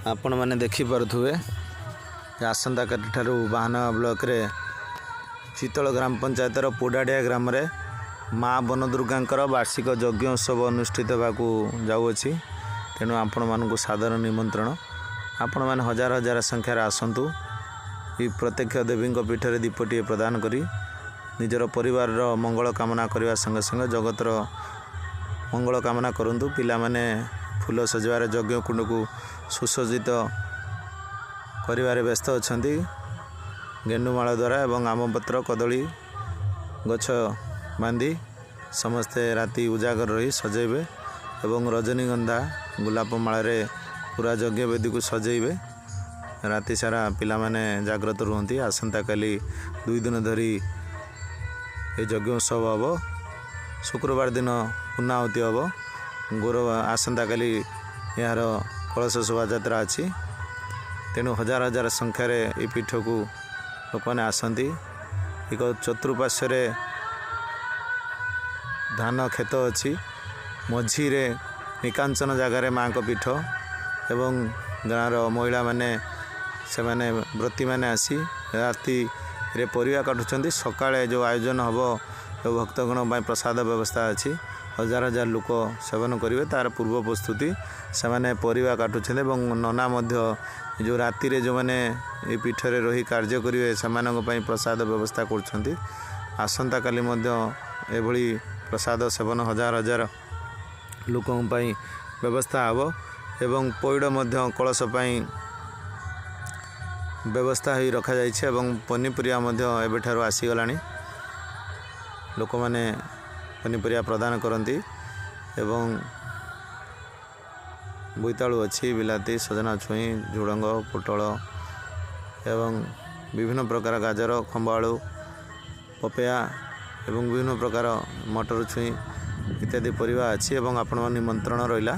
ଆପଣମାନେ ଦେଖିପାରୁଥିବେ ଯେ ଆସନ୍ତାକାଲିଠାରୁ ବାହାନଗା ବ୍ଲକରେ ଚିତଳ ଗ୍ରାମ ପଞ୍ଚାୟତର ପୋଡ଼ାଡ଼ିଆ ଗ୍ରାମରେ ମା ବନଦୁର୍ଗାଙ୍କର ବାର୍ଷିକ ଯଜ୍ଞ ଉତ୍ସବ ଅନୁଷ୍ଠିତ ହେବାକୁ ଯାଉଅଛି। ତେଣୁ ଆପଣମାନଙ୍କୁ ସାଦର ନିମନ୍ତ୍ରଣ। ଆପଣମାନେ ହଜାର ହଜାର ସଂଖ୍ୟାରେ ଆସନ୍ତୁ, ଏହି ପ୍ରତ୍ୟକ୍ଷ ଦେବୀଙ୍କ ପୀଠରେ ଦୀପଟିଏ ପ୍ରଦାନ କରି ନିଜର ପରିବାରର ମଙ୍ଗଳ କାମନା କରିବା ସଙ୍ଗେ ସଙ୍ଗେ ଜଗତର ମଙ୍ଗଳ କାମନା କରନ୍ତୁ। ପିଲାମାନେ ଫୁଲ ସଜେଇବାରେ, ଯଜ୍ଞ କୁଣ୍ଡକୁ ସୁସଜ୍ଜିତ କରିବାରେ ବ୍ୟସ୍ତ ଅଛନ୍ତି ଗେଣ୍ଡୁମାଳ ଦ୍ୱାରା ଏବଂ ଆମ୍ବପତ୍ର, କଦଳୀ ଗଛ ବାନ୍ଧି ସମସ୍ତେ ରାତି ଉଜାଗର ରହି ସଜେଇବେ ଏବଂ ରଜନୀଗନ୍ଧା, ଗୋଲାପ ମାଳରେ ପୁରା ଯଜ୍ଞ ବେଦୀକୁ ସଜେଇବେ। ରାତି ସାରା ପିଲାମାନେ ଜାଗ୍ରତ ରୁହନ୍ତି। ଆସନ୍ତାକାଲି 2 ଦିନ ଧରି ଏ ଯଜ୍ଞ ଉତ୍ସବ ହେବ। ଶୁକ୍ରବାର ଦିନ ପୂର୍ଣ୍ଣାହୁତି ହେବ। ଆସନ୍ତାକାଲି ଏହାର କଳସ ଶୋଭାଯାତ୍ରା ଅଛି। ତେଣୁ ହଜାର ହଜାର ସଂଖ୍ୟାରେ ଏହି ପୀଠକୁ ଲୋକମାନେ ଆସନ୍ତି। ଏକ ଚତୁଃପାର୍ଶ୍ୱରେ ଧାନ କ୍ଷେତ ଅଛି, ମଝିରେ ନିକାଞ୍ଚନ ଜାଗାରେ ମାଆଙ୍କ ପୀଠ ଏବଂ ଗାଁର ମହିଳାମାନେ, ସେମାନେ ବ୍ରତୀମାନେ ଆସି ରାତିରେ ପରିବା କାଟୁଛନ୍ତି। ସକାଳେ ଯେଉଁ ଆୟୋଜନ ହେବ, ଯେଉଁ ଭକ୍ତଗଣ ପାଇଁ ପ୍ରସାଦ ବ୍ୟବସ୍ଥା ଅଛି, ହଜାର ହଜାର ଲୋକ ସେବନ କରିବେ, ତାର ପୂର୍ବ ପ୍ରସ୍ତୁତି ସେମାନେ ପରିବା କାଟୁଛନ୍ତି ଏବଂ ନନା ମଧ୍ୟ ଯେଉଁ ରାତିରେ ଯେଉଁମାନେ ଏ ପୀଠରେ ରହି କାର୍ଯ୍ୟ କରିବେ, ସେମାନଙ୍କ ପାଇଁ ପ୍ରସାଦ ବ୍ୟବସ୍ଥା କରୁଛନ୍ତି। ଆସନ୍ତାକାଲି ମଧ୍ୟ ଏଭଳି ପ୍ରସାଦ ସେବନ ହଜାର ହଜାର ଲୋକଙ୍କ ପାଇଁ ବ୍ୟବସ୍ଥା ହେବ ଏବଂ ପଇଡ଼ ମଧ୍ୟ କଳସ ପାଇଁ ବ୍ୟବସ୍ଥା ହୋଇ ରଖାଯାଇଛି ଏବଂ ପନିପରିବା ମଧ୍ୟ ଏବେଠାରୁ ଆସିଗଲାଣି। ଲୋକମାନେ ପନିପରିବା ପ୍ରଦାନ କରନ୍ତି ଏବଂ ବୋଇତାଳୁ ଅଛି, ବିଲାତି, ସଜନା ଛୁଇଁ, ଝୁଡ଼ଙ୍ଗ, ପୋଟଳ ଏବଂ ବିଭିନ୍ନ ପ୍ରକାର ଗାଜର, ଖମ୍ବ ଆଳୁ, ପପେୟା ଏବଂ ବିଭିନ୍ନ ପ୍ରକାର ମଟର ଛୁଇଁ ଇତ୍ୟାଦି ପରିବା ଅଛି ଏବଂ ଆପଣଙ୍କ ନିମନ୍ତ୍ରଣ ରହିଲା।